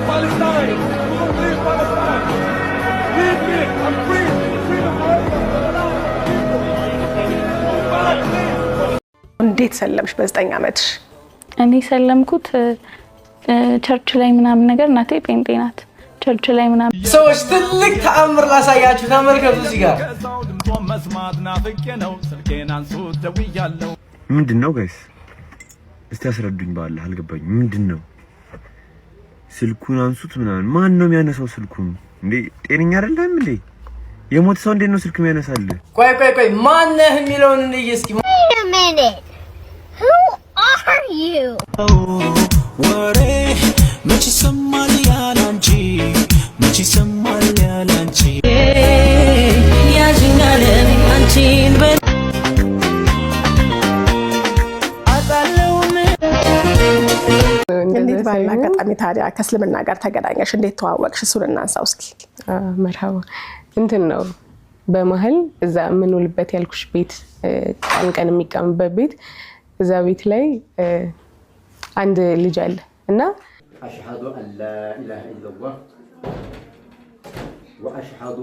Palestine! Free Palestine! Leave me! I'm free! Freedom forever! እንዴት ሰለምሽ በ9 ዓመትሽ? እኔ ሰለምኩት church ላይ ምናምን ነገር፣ እናቴ ጴንጤ ናት። Church ላይ ምናምን ሰዎች፣ ትልቅ ተአምር ላሳያችሁ፣ ተመልከቱ እዚህ ጋር። መስማት ናፍቄ ነው፣ ስልኬን አንሱት፣ ደውያለሁ። ምንድን ነው guys? እስቲ አስረዱኝ። በአላህ አልገባኝም። ምንድን ነው ስልኩን አንሱት ምናምን? ማን ነው የሚያነሳው ስልኩን? እንዴ፣ ጤነኛ አይደለም እንዴ? የሞተ ሰው እንዴት ነው ስልክ የሚያነሳል? ቆይ ቆይ ቆይ፣ ማነህ የሚለውን እንይ እስኪ። Wait a minute. Who are you? ወሬ መች ይሰማል ያላንቺ፣ መች ይሰማል ያላንቺ። ያዥኛለም አንቺን በ አጣለው። እንዴት ባለ አጋጣሚ ታዲያ ከእስልምና ጋር ተገናኘሽ? እንዴት ተዋወቅሽ? እሱን እናንሳው እስኪ። መርሃባ። እንትን ነው፣ በመሀል እዛ የምንውልበት ያልኩሽ ቤት፣ ቀን ቀን የሚቀምበት ቤት፣ እዛ ቤት ላይ አንድ ልጅ አለ እና أشهد أن لا إله إلا الله وأشهد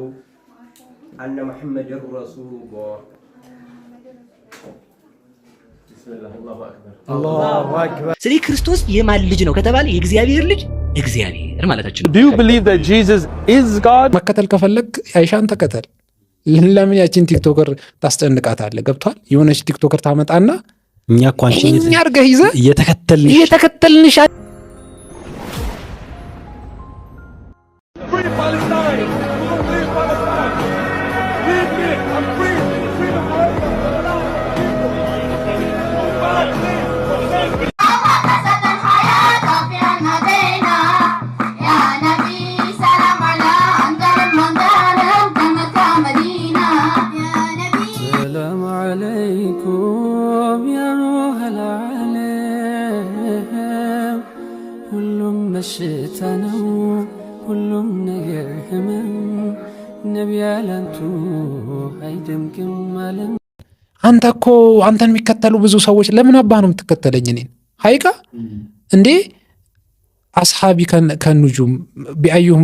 أن محمد رسول الله. بسم الله، الله أكبر. ስለዚህ ክርስቶስ የማን ልጅ ነው ከተባለ የእግዚአብሔር ልጅ እግዚአብሔር ማለታችን ነው። Do you believe that Jesus is God? መከተል ከፈለግ አይሻን ተከተል። ለምን ያችን TikToker ታስጨንቃታለህ? ገብቷል? የሆነች TikToker ታመጣና እኛ እኮ አንቺን እኛ አድርገህ ይዘህ እየተከተልንሽ እየተከተልንሽ። Free Palestine! Free Palestine! Leave me! I'm free! Freedom forever! Please! يا نبي سلام على مدينة يا نبي. سلام عليكم يا روح العالم። ሁሉም በሽታ ነው፣ ሁሉም ነገር ህመም፣ ነቢ ያላንቱ አይደምቅም ዓለም። አንተ እኮ አንተን የሚከተሉ ብዙ ሰዎች፣ ለምን አባህ ነው የምትከተለኝ? እኔን ሀይቃ እንዴ፣ أصحابي كالنجوم ቢአዩሁም፣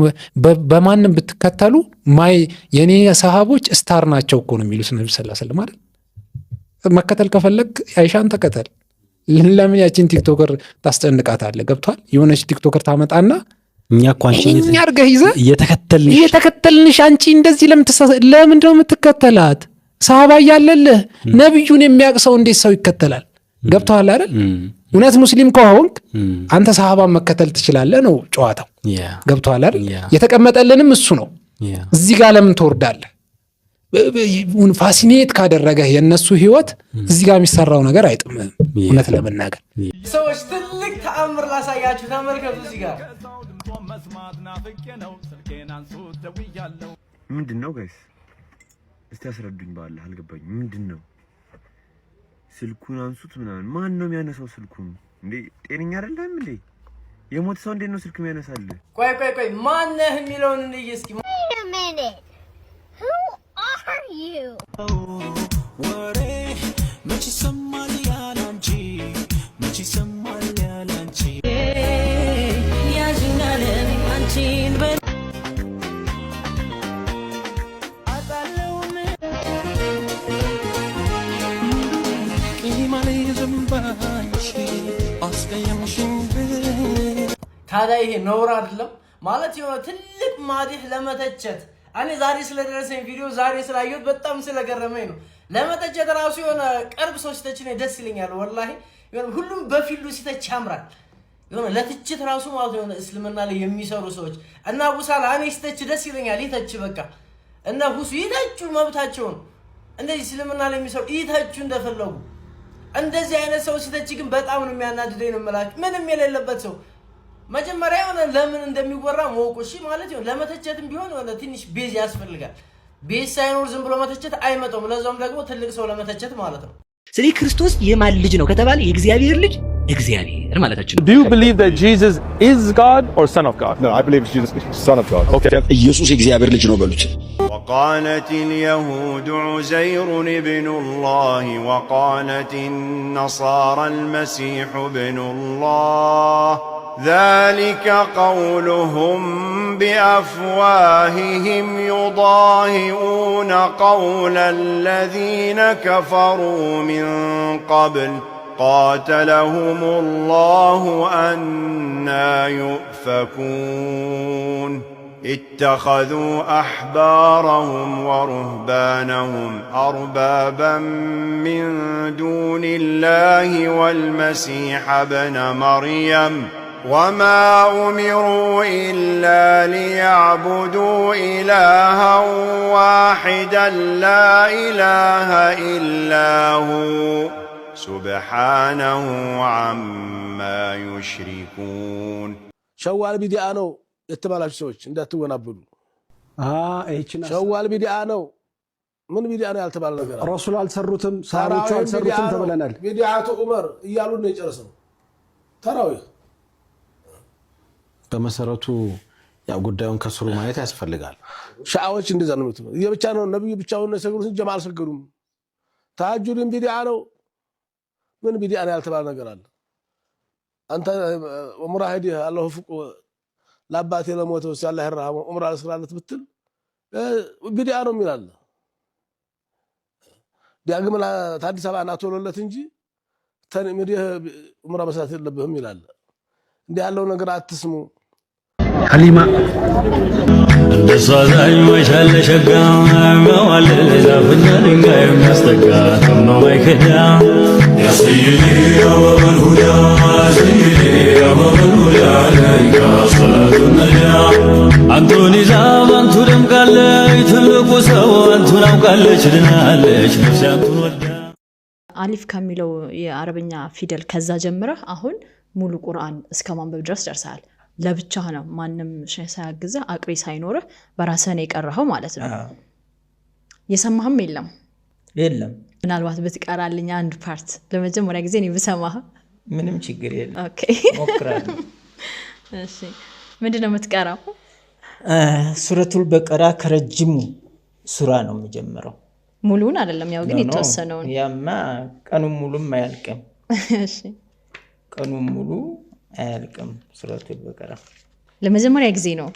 በማንም ብትከተሉ my የኔ ሰሃቦች star ናቸው እኮ ነው የሚሉት ነቢ ስ ስለም አይደል? መከተል ከፈለግ አይሻን ተከተል። ለምን ያችን TikToker ታስጨንቃታለህ? ገብቷል? የሆነች TikToker ታመጣና እኛ እኮ አንቺን እኛ አድርገህ ይዘህ እየተከተልንሽ እየተከተልንሽ። አንቺ እንደዚህ ለምንድን ነው የምትከተላት? ሰሃባ እያለልህ ነቢዩን የሚያውቅ ሰው እንዴት ሰው ይከተላል? ገብቶሃል አይደል? እውነት ሙስሊም ከሆንክ አንተ ሰሃባን መከተል ትችላለህ ነው ጨዋታው። ገብቶሃል አይደል? የተቀመጠልንም እሱ ነው። እዚህ ጋር ለምን ትወርዳለህ? Fascinate ካደረገህ የእነሱ ህይወት እዚህ ጋር የሚሰራው ነገር አይጥምህም። እውነት ለመናገር። ሰዎች፣ ትልቅ ተአምር ላሳያችሁ፣ ተመልከቱ እዚህ ጋር። መስማት ናፍቄ ነው፣ ስልኬን አንሱት፣ ደውያለሁ። ምንድን ነው guys? እስቲ አስረዱኝ። በአላህ አልገባኝም። ምንድን ነው ስልኩን አንሱት ምናምን? ማን ነው የሚያነሳው ስልኩን? እንዴ፣ ጤነኛ አይደለም እንዴ? የሞተ ሰው እንዴት ነው ስልክ የሚያነሳል? ቆይ ቆይ ቆይ፣ ማነህ የሚለውን እንይ እስኪ። Wait a minute. Who are you? ወሬ መች ይሰማል ያላንቺ፣ መች ይሰማል ያላንቺ። ያዥኛለም አንቺን በ አጣለው። ቂም አልይዝም ባንቺ፣ አስቀየምሽኝ ብዬ። ታዲያ ይሄ ነውር አይደለም ማለት የሆነ ትልቅ ማዲህ ለመተቸት፣ እኔ ዛሬ ስለደረሰኝ ቪዲዮ፣ ዛሬ ስላየሁት በጣም ስለገረመኝ ነው። ለመተቸት ራሱ የሆነ ቅርብ ሰው ሲተች እኔ ደስ ይለኛል። ወላሂ የሆነ ሁሉም በ field ኡ ሲተች ያምራል። የሆነ ለትችት ራሱ ማለት የሆነ እስልምና ላይ የሚሰሩ ሰዎች እና አቡሳላ እኔ ሲተች ደስ ይለኛል። ይተች በቃ፣ እና ሁሱ ይተቹ፣ መብታቸውን። እንደዚህ እስልምና ላይ የሚሰሩ ይተቹ እንደፈለጉ። እንደዚህ አይነት ሰው ሲተች ግን በጣም ነው የሚያናድደኝ ነው የምላችሁ። ምንም የሌለበት ሰው መጀመሪያ የሆነ ለምን እንደሚወራ ማወቁ፣ እሺ ማለት ይሆን ለመተቸትም ቢሆን የሆነ ትንሽ base ያስፈልጋል። Base ሳይኖር ዝም ብሎ መተቸት አይመጣውም። ለዛውም ደግሞ ትልቅ ሰው ለመተቸት ማለት ነው። ስለዚህ ክርስቶስ የማን ልጅ ነው ከተባለ የእግዚአብሔር ልጅ እግዚአብሔር ማለታችን ነው። Do you believe that Jesus is God or Son of God? No, I believe Jesus is Son of God. Okay. ኢየሱስ የእግዚአብሔር ልጅ ነው በሉት። وقالت اليهود عزير ابن الله وقالت النصارى المسيح ابن الله. ذلك قولهم بأفواههم يضاهئون قول الذين كفروا من قبل قاتلهم الله أنى يؤفكون اتخذوا أحبارهم ورهبانهم أربابا من دون الله والمسيح ابن مريم وما أمروا إلا ليعبدوا إلها واحدا لا إله إلا هو سبحانه عما يشركون። ሸዋል ቢዲአ ነው የተባላችሁ ሰዎች እንዳትወናበዱ። ሸዋል ቢዲአ ነው። ምን ቢዲአ ነው ያልተባለ ነገር አለ? ረሱል አልሰሩትም፣ ሰሃቦቹ አልሰሩትም ተብለናል። ቢዲአቱ ዑመር እያሉ ነው የጨረሰው። ተራዊህ በመሰረቱ ያው ጉዳዩን ከስሩ ማየት ያስፈልጋል። ሺዓዎች እንደዛ ነው የሚሉት። የብቻ ነው ነብዩ ብቻውን ነው የሰገዱት፣ ጀማ አልሰገዱም። ተሐጁድን ቢዲአ ነው። ምን ቢዲአ ነው ያልተባለ ነገር አለ? አንተ ዑምራ ሄደህ አላሁ ፍቁ ለአባቴ ለሞተው እስኪ አላህ ይርሐመው ዑምራ ልስራለት ብትል ቢዲአ ነው የሚል አለ። ዳግም አዲስ አበባ ና ቶሎለት እንጂ ተንሚዲህ ዑምራ መስራት የለብህም ይላል። እንዲህ ያለው ነገር አትስሙ። ሀሊማ እንደሷ ዛኝ መቻለ ሸጋ መዋለል ዛፍና ድንጋይ የሚያስጠጋ ተምኖ ማይከዳ ያ ሰይዲ ያ ባበል ሁዳ ሰይዲ ያ ባበል ሁዳ አለይካ ሰላቱ ነጃ አንቱን ይዛ ባንቱ ደምቃለች ትልቁ ሰው አንቱን አውቃለች ድናለች ነፍሴ አንቱን ወዳ። አሊፍ ከሚለው የአረብኛ ፊደል ከዛ ጀምረህ አሁን ሙሉ ቁርአን እስከ ማንበብ ድረስ ደርሰሃል። ለብቻህ ነው፣ ማንም ሼህ ሳያግዝህ አቅሪ ሳይኖርህ በራስህ ነው የቀረኸው ማለት ነው። የሰማህም የለም? የለም። ምናልባት ብትቀራልኝ አንድ part ለመጀመሪያ ጊዜ እኔ ብሰማህ። ምንም ችግር የለም። Okay። ሞክራለሁ። እሺ፣ ምንድን ነው የምትቀራው? ሱረቱል በቀራ ከረጅሙ ሱራ ነው የሚጀምረው። ሙሉውን አይደለም ያው ግን No፣ no፣ የተወሰነውን። ያማ ቀኑን ሙሉም አያልቅም። እሺ። ቀኑን ሙሉ አያልቅም ሱረቱል በቀራ። ለመጀመሪያ ጊዜ ነው፣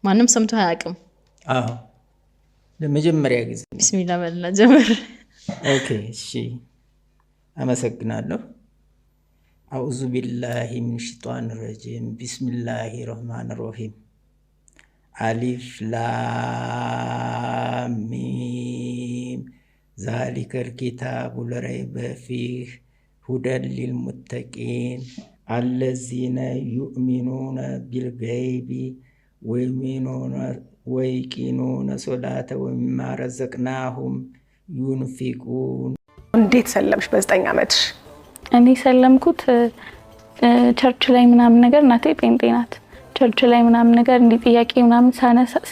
ማንም ሰምቶ አያውቅም። አዎ፣ ለመጀመሪያ ጊዜ። ቢስሚላ በልና ጀምር። Okay፣ እሺ፣ አመሰግናለሁ። أعوذ بالله من الشيطان الرجيم بسم الله الرحمن الرحيم ألف لام ميم ذلك الكتاب لا ريب فيه هدى للمتقين الذين يؤمنون بالغيب ويقيمون الصلاة ومما رزقناهم ينفقون። እንዴት ሰለምሽ በ9 ዓመትሽ? እኔ ሰለምኩት church ላይ ምናምን ነገር፣ እናቴ ጴንጤ ናት። Church ላይ ምናምን ነገር እንዲህ ጥያቄ ምናምን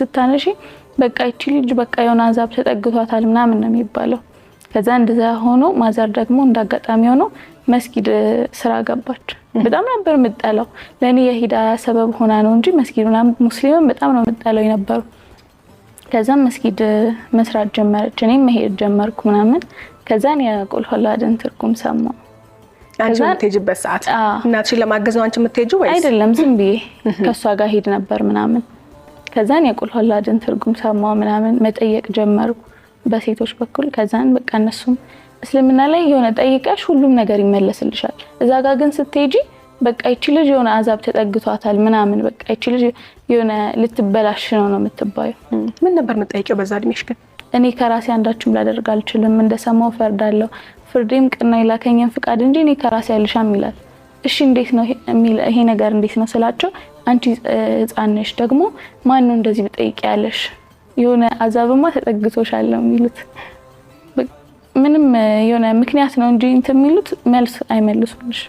ስታነሺ በቃ ይቺ ልጅ በቃ የሆነ አዛብ ተጠግቷታል ምናምን ነው የሚባለው። ከዛ እንደዛ ሆኖ mother ደግሞ እንዳጋጣሚ ሆኖ መስጊድ ስራ ገባች። በጣም ነበር የምጠላው። ለእኔ የሂዳያ ሰበብ ሆና ነው እንጂ መስጊድ ምናምን ሙስሊምም በጣም ነው የምጠላው የነበሩ። ከዛም መስጊድ መስራት ጀመረች፣ እኔም መሄድ ጀመርኩ ምናምን። ከዛን የቁል ሁወ ትርጉም ሰማሁ። አንቺ የምትሄጂበት ሰዓት እናትሽን ለማገዝ ነው አንቺ የምትሄጂው ወይስ? አይደለም፣ ዝም ብዬ ከእሷ ጋር ሄድ ነበር ምናምን። ከዛን የቁል ሁወ ትርጉም ሰማሁ ምናምን፣ መጠየቅ ጀመርኩ በሴቶች በኩል። ከዛን በቃ እነሱም እስልምና ላይ የሆነ ጠይቀሽ ሁሉም ነገር ይመለስልሻል። እዛ ጋር ግን ስትሄጂ በቃ ይቺ ልጅ የሆነ አዛብ ተጠግቷታል ምናምን፣ በቃ ይቺ ልጅ የሆነ ልትበላሽ ነው ነው የምትባየው። ምን ነበር የምትጠይቂው በዛ እድሜሽ ግን? እኔ ከራሴ አንዳችም ላደርግ አልችልም፣ እንደሰማው ፈርዳለሁ፣ ፍርዴም ቅና የላከኝን ፍቃድ እንጂ እኔ ከራሴ አልሻም ይላል። እሺ እንዴት ነው ይሄ ነገር እንዴት ነው ስላቸው፣ አንቺ ሕፃን ነሽ ደግሞ ማን ነው እንደዚህ ብጠይቂ ያለሽ፣ የሆነ አዛብማ ተጠግቶሻል ነው የሚሉት። ምንም የሆነ ምክንያት ነው እንጂ እንትን የሚሉት መልስ አይመልሱልሽ።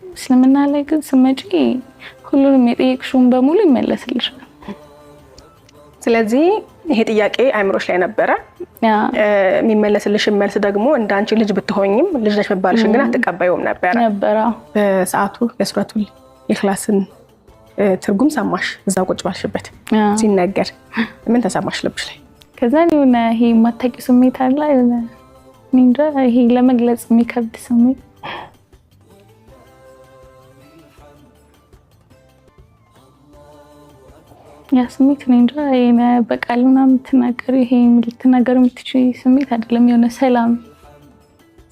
እስልምና ላይ ግን ስትመጪ ሁሉንም የጠየቅሽውን በሙሉ ይመለስልሻል። ስለዚህ ይሄ ጥያቄ አይምሮሽ ላይ ነበረ። የሚመለስልሽን መልስ ደግሞ እንደ አንቺ ልጅ ብትሆኝም ልጅ ነሽ መባልሽን ግን አትቀበይውም ነበረ። ነበረ። በሰዓቱ የሱረቱል ኢኽላስን ትርጉም ሰማሽ፣ እዛ ቁጭ ባልሽበት ሲነገር ምን ተሰማሽ ልብሽ ላይ? ከዛን የሆነ ይሄ የማታውቂው ስሜት አለ፣ የሆነ እኔ እንጃ ይሄ ለመግለጽ የሚከብድ ስሜት። ያ ስሜት እኔ እንጃ የሆነ በቃል ምናምን የምትናገር ይሄ ልትናገር የምትችይ ስሜት አይደለም። የሆነ ሰላም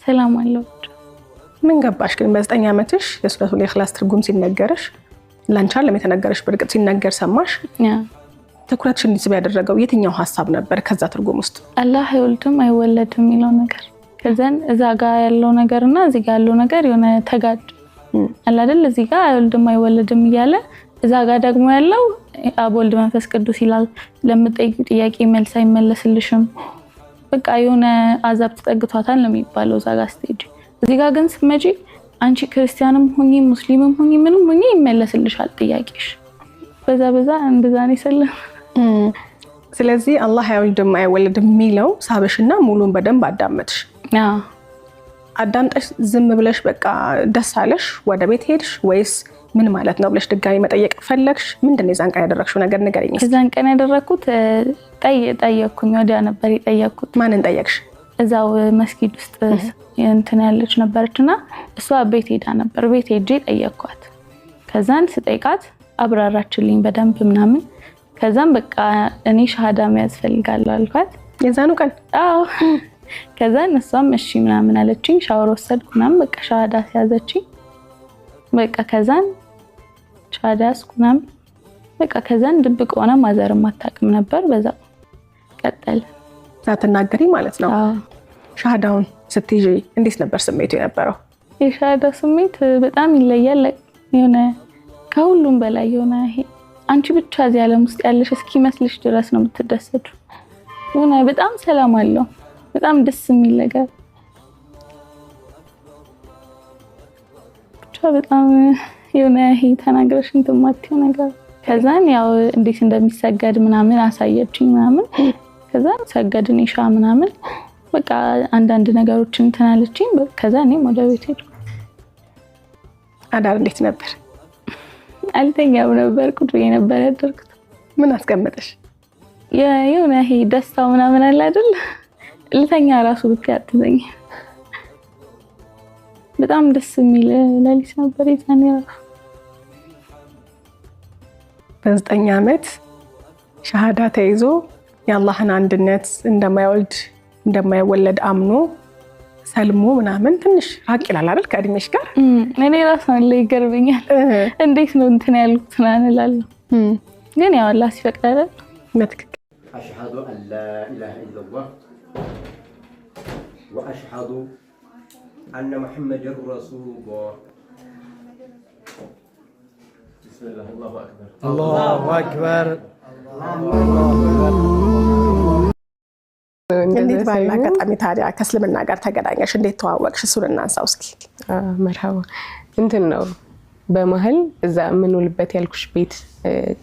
ሰላም አለው። ምን ገባሽ ግን በ9 ዓመትሽ የሱረቱል ኢኽላስ ትርጉም ሲነገርሽ ላንቺ አይደለም የተነገረሽ፣ በእርግጥ ሲነገር ሰማሽ። ትኩረትሽን እንዲስብ ያደረገው የትኛው ሀሳብ ነበር ከዛ ትርጉም ውስጥ? አላህ አይወልድም አይወለድም የሚለው ነገር፣ ከዛን እዛ ጋ ያለው ነገር እና እዚህ ጋ ያለው ነገር የሆነ ተጋጭ አለ አይደል? እዚህ ጋ አይወልድም አይወለድም እያለ እዛ ጋ ደግሞ ያለው አብ ወልድ መንፈስ ቅዱስ ይላል። ለምትጠይቂው ጥያቄ መልስ አይመለስልሽም። በቃ የሆነ አዛብ ተጠግቷታል ነው የሚባለው እዛ ጋ ስትሄጂ። እዚህ ጋ ግን ስትመጪ አንቺ ክርስቲያንም ሁኚ ሙስሊምም ሁኚ ምንም ሁኚ ይመለስልሻል ጥያቄሽ። በዛ በዛ እንደዛ ነው የሰለም። ስለዚህ አላህ አይወልድም አይወለድም የሚለው ሳበሽና ሙሉን በደንብ አዳመጥሽ። አዳምጠሽ ዝም ብለሽ በቃ ደስ አለሽ ወደ ቤት ሄድሽ ወይስ ምን ማለት ነው ብለሽ ድጋሚ መጠየቅ ፈለግሽ? ምንድን ነው የዛን ቀን ያደረግሽው ነገር ንገሪኝ። የዛን ቀን ያደረግኩት ጠየቅኩኝ። ወዲያ ነበር የጠየቅኩት። ማንን ጠየቅሽ? እዛው መስጊድ ውስጥ እንትን ያለች ነበረች እና እሷ ቤት ሄዳ ነበር። ቤት ሄጄ ጠየቅኳት። ከዛን ስጠይቃት አብራራችልኝ በደንብ ምናምን። ከዛም በቃ እኔ ሻሃዳ መያዝ ፈልጋለሁ አልኳት። የዛኑ ቀን? አዎ። ከዛን እሷም እሺ ምናምን አለችኝ። ሻወር ወሰድኩ ምናምን፣ በቃ ሻሃዳ ሲያዘችኝ በቃ ከዛን ሻሃዳ ያዝኩ ምናምን። በቃ ከዛን ድብቅ ሆነ፣ ማዘርም አታውቅም ነበር። በዛ ቀጠለ። ሳትናገሪ ማለት ነው። ሻሃዳውን ስትይዢ እንዴት ነበር ስሜቱ የነበረው? የሻሃዳ ስሜት በጣም ይለያል። የሆነ ከሁሉም በላይ የሆነ ይሄ አንቺ ብቻ እዚህ ዓለም ውስጥ ያለሽ እስኪመስልሽ ድረስ ነው የምትደሰቱ። የሆነ በጣም ሰላም አለው። በጣም ደስ የሚል ነገር ብቻ በጣም የሆነ ይሄ ተናግረሽ እንትን የማትይው ነገር። ከዛን ያው እንዴት እንደሚሰገድ ምናምን አሳየችኝ ምናምን። ከዛን ሰገድን ኢሻ ምናምን በቃ አንዳንድ ነገሮችን እንትን አለችኝ። ከዛ እኔም ወደ ቤት ሄድኩ። አዳር እንዴት ነበር? አልተኛም ነበር፣ ቁጭ ብዬ ነበር ያደርኩት። ምን አስቀመጠሽ? የሆነ ይሄ ደስታው ምናምን አለ አይደል? ልተኛ ራሱ ብትይ አትተኝም። በጣም ደስ የሚል ሌሊት ነበር የዛኔ ራሱ። በ9 ዓመት ሻሃዳ ተይዞ የአላህን አንድነት እንደማይወልድ እንደማይወለድ አምኖ ሰልሞ ምናምን ትንሽ ራቅ ይላል አይደል ከእድሜሽ ጋር? እኔ ራሱ አለ ይገርመኛል። እንዴት ነው እንትን ያልኩት ምናምን እላለሁ። ግን ያው አላህ ሲፈቅድ አይደል? በትክክል። أشهد أن لا إله إلا الله وأشهد أن محمد رسول الله. بسم الله الله أكبر. الله أكبر. እንዴት ባለ አጋጣሚ ታዲያ ከእስልምና ጋር ተገናኘሽ? እንዴት ተዋወቅሽ? እሱን እናንሳው እስኪ። መርሃባ። እንትን ነው በመሀል እዛ የምንውልበት ያልኩሽ ቤት፣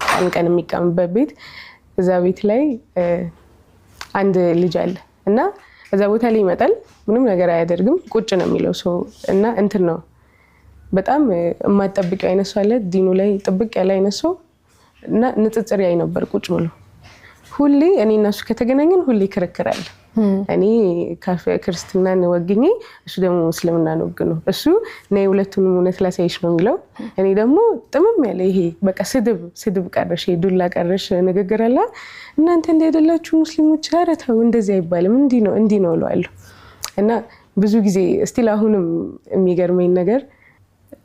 ቀን ቀን የሚቀምበት ቤት፣ እዛ ቤት ላይ አንድ ልጅ አለ እና እዛ ቦታ ላይ ይመጣል። ምንም ነገር አያደርግም፣ ቁጭ ነው የሚለው ሰው እና እንትን ነው በጣም የማትጠብቂው አይነት ሰው አለ፣ ዲኑ ላይ ጥብቅ ያለ አይነት ሰው እና ንጽጽር ያይ ነበር ቁጭ ብሎ። ሁሌ እኔ እና እሱ ከተገናኘን ሁሌ ክርክር አለ። እኔ ክርስትናን ወግኜ እሱ ደግሞ እስልምናን ወግኖ፣ እሱ ነይ ሁለቱንም እውነት ላሳይሽ ነው የሚለው። እኔ ደግሞ ጥምም ያለ ይሄ በቃ ስድብ ስድብ ቀረሽ ዱላ ቀረሽ ንግግር አለ። እናንተ እንዲህ አይደላችሁ ሙስሊሞች፣ ኧረ ተው እንደዚህ አይባልም፣ እንዲህ ነው እንዲህ ነው እለዋለሁ። እና ብዙ ጊዜ still አሁንም የሚገርመኝ ነገር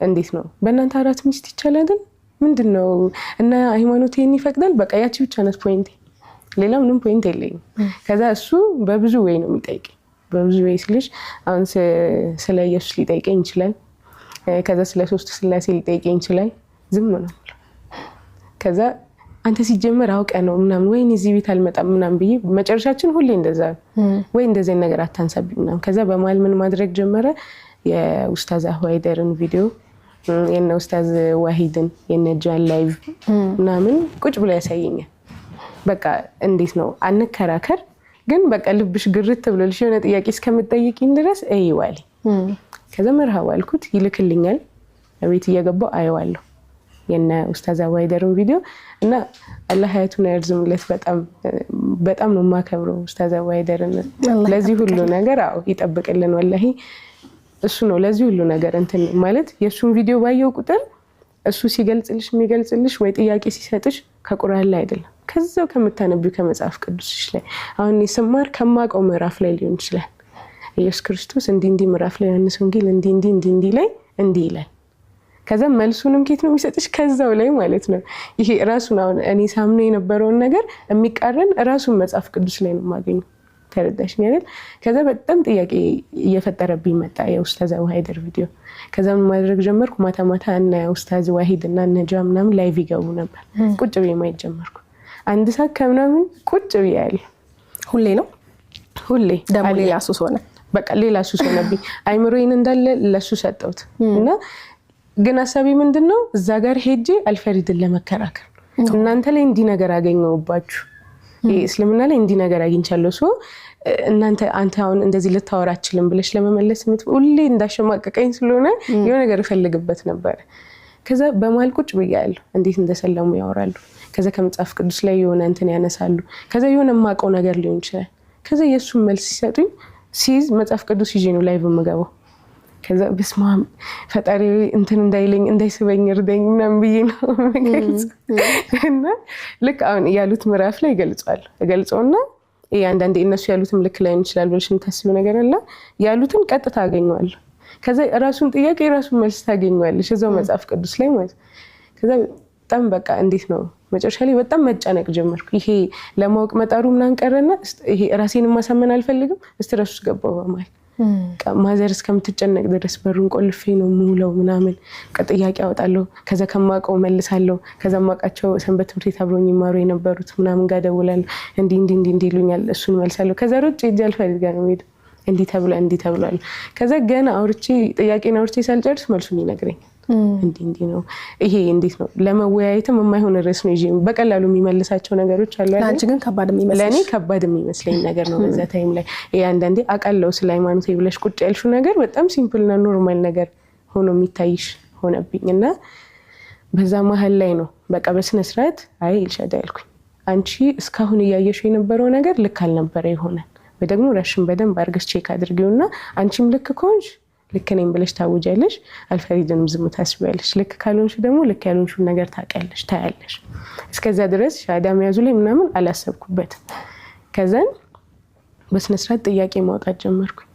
እንዴት ነው በእናንተ አራት ሚስት ይቻላል አይደል? ምንድን ነው እና ሃይማኖት ይሄን ይፈቅዳል? በቃ ያቺ ብቻ ናት point ኤ፣ ሌላ ምንም point የለኝም። ከዛ እሱ በብዙ way ነው የሚጠይቀኝ። በብዙ way ስልሽ አሁን ስለ ኢየሱስ ሊጠይቀኝ ይችላል። ከዛ ስለ ሶስቱ ስላሴ ሊጠይቀኝ ይችላል። ዝም ነው የምለው። ከዛ አንተ ሲጀመር አውቀ ነው ምናምን ወይኔ እዚህ ቤት አልመጣም ምናምን ብዬ መጨረሻችን ሁሌ እንደዛ ነው። ወይ እንደዚህ ነገር አታንሳብኝ ምናምን። ከዛ በመሀል ምን ማድረግ ጀመረ? የኡስታዝ አህዋይደርን ቪዲዮ፣ የነ ኡስታዝ ዋሂድን፣ የነ ጃን live ምናምን ቁጭ ብሎ ያሳየኛል። በቃ እንዴት ነው አንከራከር፣ ግን በቃ ልብሽ ግርት ብሎልሽ የሆነ ጥያቄ እስከምትጠይቂኝ ድረስ እይዋል። ከዛ መርሃባ አልኩት፣ ይልክልኛል። ቤት እየገባው አየዋለሁ የነ ኡስታዝ አዋይደርን ቪዲዮ እና አላህ ሀያቱን ያርዝምለት። በጣም በጣም ነው የማከብረው ኡስታዝ አዋይደርን ለዚህ ሁሉ ነገር። አዎ ይጠብቅልን፣ ወላሂ እሱ ነው ለዚህ ሁሉ ነገር እንትን ማለት የእሱን ቪዲዮ ባየው ቁጥር እሱ ሲገልጽልሽ የሚገልጽልሽ ወይ ጥያቄ ሲሰጥሽ ከቁርአን ላይ አይደለም፣ ከዛው ከምታነቢው ከመጽሐፍ ቅዱስሽ ላይ። አሁን እኔ ስማር ከማውቀው ምዕራፍ ላይ ሊሆን ይችላል። ኢየሱስ ክርስቶስ እንዲህ እንዲህ ምዕራፍ ላይ፣ ዮሐንስ ወንጌል እንዲህ እንዲህ እንዲህ እንዲህ ላይ እንዲህ ይላል። ከዛ መልሱንም ኬት ነው የሚሰጥሽ? ከዛው ላይ ማለት ነው። ይሄ ራሱን አሁን እኔ ሳምነው የነበረውን ነገር የሚቃረን ራሱን መጽሐፍ ቅዱስ ላይ ነው የማገኘው። ተረዳሽኝ አይደል? ከዛ በጣም ጥያቄ እየፈጠረብኝ መጣ የኡስታዝ አቡ ሀይደር ቪዲዮ። ከዛ ምን ማድረግ ጀመርኩ? ማታ ማታ እነ ኡስታዝ ዋሂድ እና እነ ጃ ምናምን live ይገቡ ነበር። ቁጭ ብዬ ማየት ጀመርኩ። 1 ሰዓት ከምናምን ቁጭ ብዬ ያለ ሁሌ ነው። ሁሌ። ደግሞ ሌላ ሱስ ሆነ። በቃ ሌላ ሱስ ሆነብኝ። አይምሮዬን እንዳለ ለሱ ሰጠሁት እና ግን ሀሳቤ ምንድን ነው? እዛ ጋር ሄጄ አልፈሪድን ለመከራከር፣ እናንተ ላይ እንዲህ ነገር አገኘሁባችሁ፣ እስልምና ላይ እንዲህ ነገር አግኝቻለሁ፣ so እናንተ አንተ አሁን እንደዚህ ልታወራ አችልም ብለሽ ለመመለስ ሁሌ እንዳሸማቀቀኝ ስለሆነ የሆነ ነገር እፈልግበት ነበረ። ከዛ በመሀል ቁጭ ብያለሁ። እንዴት እንደሰለሙ ያወራሉ። ከዛ ከመጽሐፍ ቅዱስ ላይ የሆነ እንትን ያነሳሉ። ከዛ የሆነ የማውቀው ነገር ሊሆን ይችላል። ከዛ የእሱን መልስ ሲሰጡኝ ሲይዝ መጽሐፍ ቅዱስ ይዤ ነው live የምገባው። ከዛ በስመ አብ ፈጣሪ እንትን እንዳይለኝ እንዳይስበኝ እርደኝ ምናምን ብዬ ነው የምገልጸው። እና ልክ አሁን ያሉት ምዕራፍ ላይ እገልጸዋለሁ። እገልጸውና ይሄ አንዳንዴ እነሱ ያሉትም ልክ ላይሆን ይችላል ብለሽ የምታስቢው ነገር አለ። ያሉትን ቀጥታ አገኘዋለሁ። ከዛ የራሱን ጥያቄ የራሱን መልስ ታገኘዋለሽ እዛው መጽሐፍ ቅዱስ ላይ ማለት ነው። ከዛ በጣም በቃ እንዴት ነው መጨረሻ ላይ በጣም መጨነቅ ጀመርኩ። ይሄ ለማወቅ መጣሩ ምናምን ቀረና ይሄ ራሴን ማሳመን አልፈልግም፣ stress ውስጥ ገባሁ በመሀል። ማዘር እስከምትጨነቅ ድረስ በሩን ቆልፌ ነው የምውለው ምናምን። ጥያቄ አወጣለሁ። ከዛ ከማውቀው መልሳለሁ። ከዛ ማውቃቸው ሰንበት ትምህርት ቤት አብረውኝ ይማሩ የነበሩት ምናምን ጋር ደውላለሁ። እንዲህ እንዲህ እንዲህ እንዲህ ይሉኛል። እሱን መልሳለሁ። ከዛ ሮጬ ሄጄ አልፈሪድ ጋር ነው የምሄደው። እንዲህ ተብሏል፣ እንዲህ ተብሏል። ከዛ ገና አውርቼ ጥያቄን አውርቼ ሳልጨርስ መልሱን ይነግረኛል። እንዲህ እንዲህ ነው ይሄ። እንዴት ነው ለመወያየትም የማይሆን ርዕስ ነው ይዤ በቀላሉ የሚመልሳቸው ነገሮች አሉ አይደል? ለአንቺ ግን ከባድ የሚመስልሽ? ለእኔ ከባድ የሚመስለኝ ነገር ነው በዛ time ላይ። ይሄ አንዳንዴ አውቃለሁ ስለ ሃይማኖቴ ብለሽ ቁጭ ያልሽው ነገር በጣም simple እና normal ነገር ሆኖ የሚታይሽ ሆነብኝ እና በዛ መሀል ላይ ነው በቃ በስነ ስርዓት አይ ኤልሻዳይ ያልኩኝ። አንቺ እስካሁን እያየሽው የነበረው ነገር ልክ አልነበረ ይሆናል ወይ ደግሞ ራስሽን በደንብ አድርገሽ check አድርጊውና አንቺም ልክ ከሆንሽ ልክ ነኝ ብለሽ ታውጃለሽ፣ አልፈሪድንም ዝም ታስቢያለሽ። ልክ ካልሆንሽ ደግሞ ልክ ያልሆንሽውን ነገር ታውቂያለሽ፣ ታያለሽ። እስከዛ ድረስ ሻሃዳ መያዙ ላይ ምናምን አላሰብኩበትም። ከዛን በስነስርዓት ጥያቄ ማውጣት ጀመርኩኝ።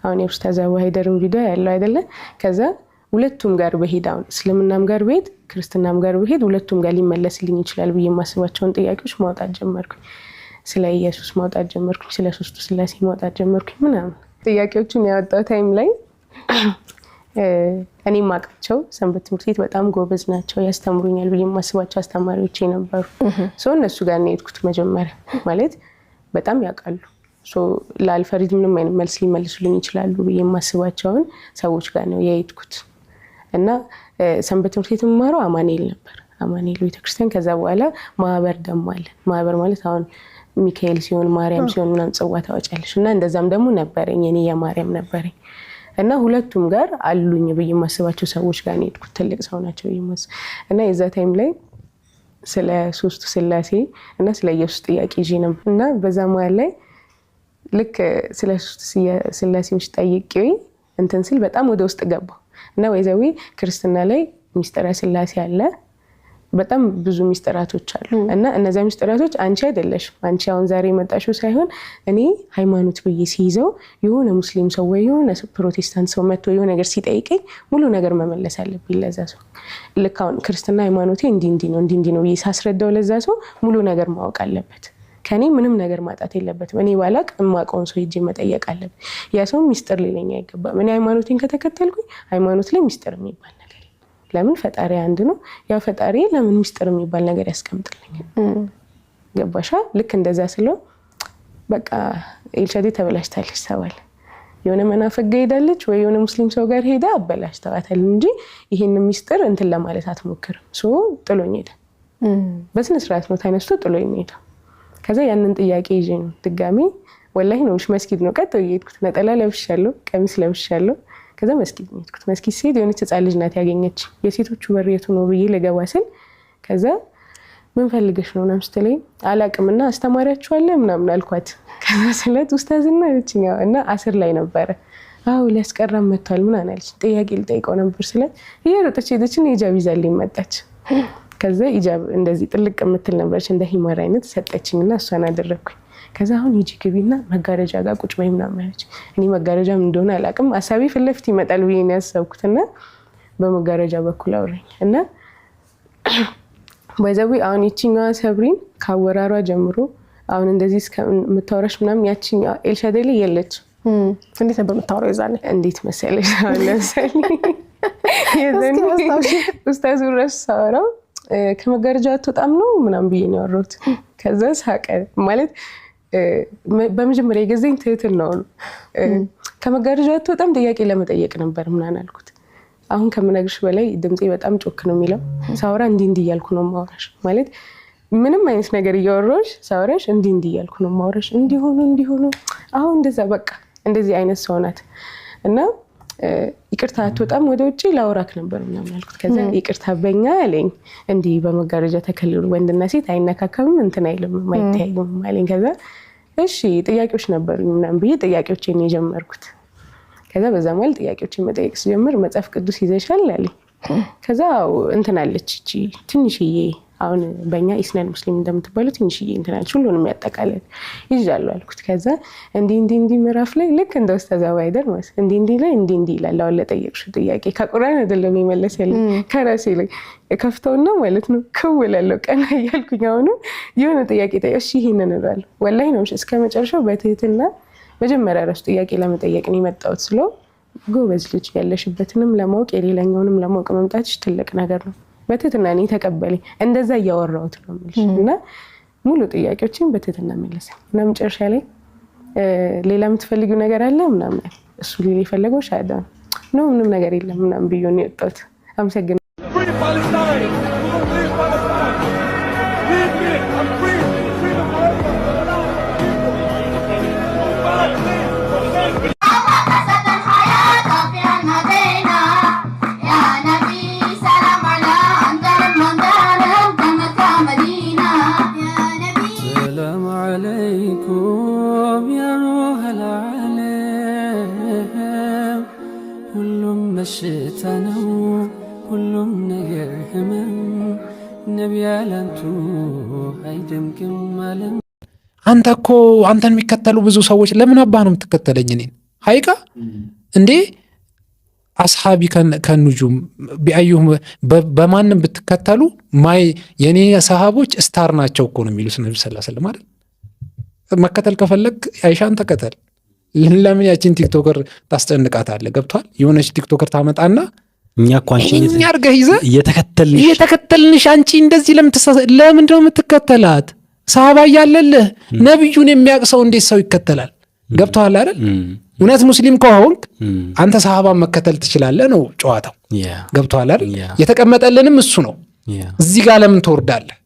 አሁን የኡስታዝ አቡ ሀይደርን ቪዲዮ ያለው አይደለ? ከዛ ሁለቱም ጋር በሄድ አሁን እስልምናም ጋር ብሄድ ክርስትናም ጋር ብሄድ ሁለቱም ጋር ሊመለስልኝ ይችላል ብዬ የማስባቸውን ጥያቄዎች ማውጣት ጀመርኩኝ። ስለ ኢየሱስ ማውጣት ጀመርኩኝ። ስለ ሶስቱ ስላሴ ማውጣት ጀመርኩኝ ምናምን። ጥያቄዎቹን ያወጣው time ላይ እኔ ማውቃቸው ሰንበት ትምህርት ቤት በጣም ጎበዝ ናቸው፣ ያስተምሩኛል ብዬ የማስባቸው አስተማሪዎች ነበሩ። So እነሱ ጋር ነው የሄድኩት መጀመሪያ። ማለት በጣም ያውቃሉ። ለአልፈሪድ ምንም አይነት መልስ ሊመልሱልኝ ይችላሉ ብዬ የማስባቸውን ሰዎች ጋር ነው የሄድኩት እና ሰንበት ትምህርት ቤት የምማረው አማኑኤል ነበር፣ አማኑኤል ቤተክርስቲያን። ከዛ በኋላ ማህበር ደግሞ አለ። ማህበር ማለት አሁን ሚካኤል ሲሆን ማርያም ሲሆን ምናምን ጽዋ ታወጫለሽ እና እንደዛም ደግሞ ነበረኝ፣ የኔ የማርያም ነበረኝ እና ሁለቱም ጋር አሉኝ ብዬ የማስባቸው ሰዎች ጋር ነው የሄድኩት። ትልቅ ሰው ናቸው ብዬ የማስብ እና የዛ time ላይ ስለ ሶስቱ ስላሴ እና ስለ ኢየሱስ ጥያቄ ይዤ ነበር እና በዛ መሀል ላይ ልክ ስለ ሶስቱ ስላሴዎች ጠይቄ እንትን ስል በጣም ወደ ውስጥ ገባሁ እና ወይዘዊ ክርስትና ላይ ሚስጥረ ስላሴ አለ። በጣም ብዙ ሚስጥራቶች አሉ እና እነዚያ ሚስጥራቶች አንቺ አይደለሽም፣ አንቺ አሁን ዛሬ የመጣሽው ሳይሆን እኔ ሃይማኖት ብዬ ሲይዘው የሆነ ሙስሊም ሰው ወይ የሆነ ፕሮቴስታንት ሰው መጥቶ የሆነ ነገር ሲጠይቀኝ ሙሉ ነገር መመለስ አለብኝ ለዛ ሰው። ልክ አሁን ክርስትና ሃይማኖቴ እንዲህ እንዲህ ነው፣ እንዲህ እንዲህ ነው ብዬ ሳስረዳው ለዛ ሰው ሙሉ ነገር ማወቅ አለበት። ከኔ ምንም ነገር ማጣት የለበትም። እኔ ባላቅ የማውቀውን ሰው ሄጄ መጠየቅ አለብኝ። ያ ሰው ሚስጥር ሊለኝ አይገባም። እኔ ሃይማኖቴን ከተከተልኩኝ ሃይማኖት ላይ ሚስጥር የሚባል ነገር፣ ለምን? ፈጣሪ አንድ ነው። ያው ፈጣሪ ለምን ሚስጥር የሚባል ነገር ያስቀምጥልኛል? ገባሻ? ልክ እንደዛ ስለው በቃ ኤልሻዴ ተበላሽታለች ተባለ። የሆነ መናፍቅ ጋር ሄዳለች ወይ የሆነ ሙስሊም ሰው ጋር ሄዳ አበላሽተዋታል እንጂ ይሄን ሚስጥር እንትን ለማለት አትሞክርም። So ጥሎኝ ሄደ። በስነ ስርዓት ነው ተነስቶ ጥሎኝ ሄደ። ከዛ ያንን ጥያቄ ይዤ ነው ድጋሚ፣ ወላሂ ነው፣ መስጊድ ነው ቀጥ ብዬ ሄድኩት። ነጠላ ለብሻለሁ፣ ቀሚስ ለብሻለሁ። ከዛ መስጊድ ነው የሄድኩት። መስጊድ ስሄድ የሆነች ህፃን ልጅ ናት ያገኘች። የሴቶቹ በር የቱ ነው ብዬ ልገባ ስል ከዛ ምን ፈልገሽ ነው ምናምን ስትለኝ አላቅምና አስተማሪያችሁ አለ ምናምን አልኳት። ከዛ ስለት ኡስታዝና አለችኝ። እና አስር ላይ ነበረ። አዎ ሊያስቀራም መጥቷል ምናምን አለች። ጥያቄ ልጠይቀው ነበር ስለት እየሮጠች ሄደችን ሂጃብ ይዛልኝ መጣች። ከዛ ሂጃብ እንደዚህ ጥልቅ የምትል ነበረች እንደ ሂማር አይነት ሰጠችኝ እና እሷን አደረግኩኝ። ከዛ አሁን ሂጂ ግቢና መጋረጃ ጋር ቁጭ በይ ምናምን አለች። እኔ መጋረጃ ምን እንደሆነ አላውቅም፣ ሀሳቤ ፊት ለፊት ይመጣል ብዬ ነው ያሰብኩት እና በመጋረጃ በኩል አውራኝ እና by the way አሁን ይችኛዋ ሰብሪን ከአወራሯ ጀምሮ አሁን እንደዚህ እስከምታወራሽ ምናምን ያችኛዋ ኤልሻዳይ ላይ የለችም። እንዴት ነበር የምታወራው የዛኔ? እንዴት መሰለሽ፣ አሁን ለምሳሌ የዛኔ ኡስታዝ ራሱ ሳወራው ከመጋረጃ አትወጣም ነው ምናምን ብዬ ነው ያወራሁት። ከዛ ሳቀ። ማለት በመጀመሪያ የገዛኝ ትህትና ነው። ከመጋረጃ አትወጣም ጥያቄ ለመጠየቅ ነበር ምናምን አልኩት። አሁን ከምነግርሽ በላይ ድምፄ በጣም ጮክ ነው የሚለው። ሳወራ እንዲህ እንዲህ እያልኩ ነው የማወራሽ። ማለት ምንም አይነት ነገር እያወራሁሽ ሳወራሽ እንዲህ እንዲህ እያልኩ ነው የማወራሽ። እንዲሆኑ እንዲሆኑ አሁን እንደዛ በቃ እንደዚህ አይነት ሰው ናት እና ይቅርታ አትወጣም ወደ ውጭ ላውራክ ነበር ምናምን አልኩት። ከዛ ይቅርታ በኛ አለኝ። እንዲህ በመጋረጃ ተከልሎ ወንድና ሴት አይነካከምም እንትን አይልም አይተያዩም አለኝ። ከዛ እሺ ጥያቄዎች ነበሩኝ ምናምን ብዬ ጥያቄዎቼን የጀመርኩት። ከዛ በዛ መሀል ጥያቄዎችን መጠየቅ ስጀምር መጽሐፍ ቅዱስ ይዘሻል አለኝ። ከዛ እንትን አለች እቺ ትንሽዬ አሁን በእኛ ኢስናል ሙስሊም እንደምትባለው ትንሽዬ እንትን አለች፣ ሁሉንም ያጠቃልል ይዣለሁ አልኩት። ከዛ እንዲህ እንዲህ እንዲህ ምዕራፍ ላይ ልክ እንደ ኡስታዝ አባይደር ማለት እንዲህ እንዲህ ላይ እንዲህ እንዲህ ይላል። አሁን ለጠየቅሽው ጥያቄ ከቁርአን አይደለም የመለሰልኝ ከራሴ ላይ ከፍተውና ማለት ነው ክው እላለሁ ቀና እያልኩኝ አሁኑ የሆነ ጥያቄ ጠየቅ፣ እሺ ይሄንን እላለሁ። ወላሂ ነው እስከ መጨረሻው በትህትና መጀመሪያ ራሱ ጥያቄ ለመጠየቅ ነው የመጣሁት ስለው ጎበዝ ልጅ ያለሽበትንም ለማወቅ የሌላኛውንም ለማወቅ መምጣትሽ ትልቅ ነገር ነው። በትህትና እኔ ተቀበለኝ። እንደዛ እያወራሁት ነው የምልሽ እና ሙሉ ጥያቄዎችን በትህትና መለሰ እና መጨረሻ ላይ ሌላ የምትፈልጊው ነገር አለ ምናምን እሱ ሌላ የፈለገው ሻሃዳ ነው ምንም ነገር የለም ምናምን ብዬ ነው የወጣሁት። አመሰግናለሁ። Free Palestine! Free Palestine! Leave me! I'm free! Freedom forever! ሰላም ዓለይኩም ያ ሩሐል ዓለም። ሁሉም በሽታ ነው፣ ሁሉም ነገር ህመም። ነቢ ያላንቱ አይደምቅም ዓለም። አንተ እኮ አንተን የሚከተሉ ብዙ ሰዎች ለምን አባህ ነው የምትከተለኝ እኔን? ሀይቃ እንዴ أصحابي كالنجوم ቢአዩሁም በማንም ብትከተሉ my የኔ ሰሃቦች star ናቸው እኮ ነው የሚሉት ነቢ ስ ስለም አይደል? መከተል ከፈለግ አይሻን ተከተል። ለምን ያችን TikToker ታስጨንቃታለህ? ገብቷል? የሆነች TikToker ታመጣና እኛ እኮ አንቺን እኛ አድርገህ ይዘህ እየተከተልንሽ እየተከተልንሽ አንቺ እንደዚህ ለምንድን ነው የምትከተላት? ሰሃባ እያለልህ ነቢዩን የሚያውቅ ሰው እንዴት ሰው ይከተላል? ገብቶሃል አይደል? እውነት ሙስሊም ከሆንክ አንተ ሰሃባን መከተል ትችላለህ ነው ጨዋታው። ገብቶሃል አይደል? የተቀመጠልንም እሱ ነው። እዚህ ጋር ለምን ትወርዳለህ?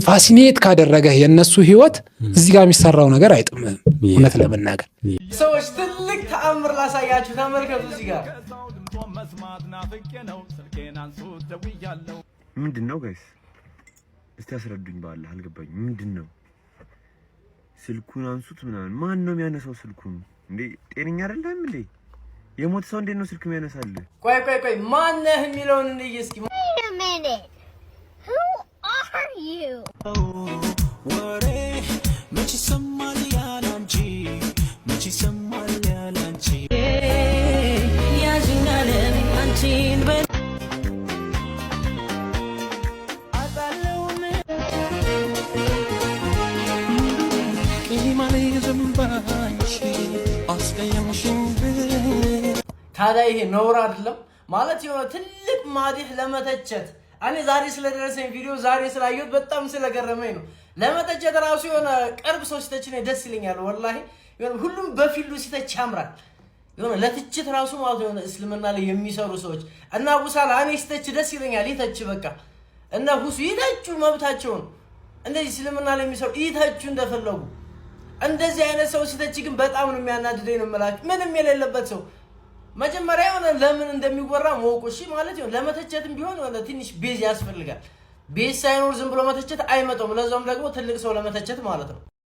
Fascinate ካደረገህ የእነሱ ህይወት እዚህ ጋር የሚሰራው ነገር አይጥምህም። እውነት ለመናገር ሰዎች ትልቅ ተአምር ላሳያችሁ፣ ተመልከቱ እዚህ ጋር። ምንድን ነው guys? እስቲ አስረዱኝ። በአላህ አልገባኝም። ምንድን ነው? ስልኩን አንሱት ምናምን። ማን ነው የሚያነሳው ስልኩን? እንዴ ጤነኛ አይደለም እንዴ? የሞተ ሰው እንዴት ነው ስልክ የሚያነሳልህ? ቆይ ቆይ ቆይ፣ ማነህ የሚለውን እንይ እስኪ። Wait a minute. Who are you? ወሬ መች ይሰማል ያላንቺ፣ መች ይሰማል ያላንቺ። ያዥኛለም አንቺን በ አስቀየምሽኝ። ታዲያ ይሄ ነውር አይደለም ማለት የሆነ ትልቅ ማዲህ ለመተቸት እኔ ዛሬ ስለደረሰኝ ቪዲዮ ዛሬ ስላየሁት በጣም ስለገረመኝ ነው። ለመተቸት ራሱ የሆነ ቅርብ ሰው ሲተች እኔ ደስ ይለኛል። ወላሂ የሆነ ሁሉም በ field ኡ ሲተች ያምራል። የሆነ ለትችት ራሱ ማለት የሆነ እስልምና ላይ የሚሰሩ ሰዎች እና አቡ ሳላ እኔ ሲተች ደስ ይለኛል። ይተች በቃ እና ሁሱ ይተቹ መብታቸውን። እንደዚህ እስልምና ላይ የሚሰሩ ይተቹ እንደፈለጉ። እንደዚህ አይነት ሰው ሲተች ግን በጣም ነው የሚያናድደኝ ነው የምላችሁ። ምንም የሌለበት ሰው መጀመሪያ የሆነ ለምን እንደሚወራ ማወቁ እሺ ማለት ይሆን ለመተቸትም ቢሆን የሆነ ትንሽ base ያስፈልጋል። Base ሳይኖር ዝም ብሎ መተቸት አይመጣውም። ለዛውም ደግሞ ትልቅ ሰው ለመተቸት ማለት ነው።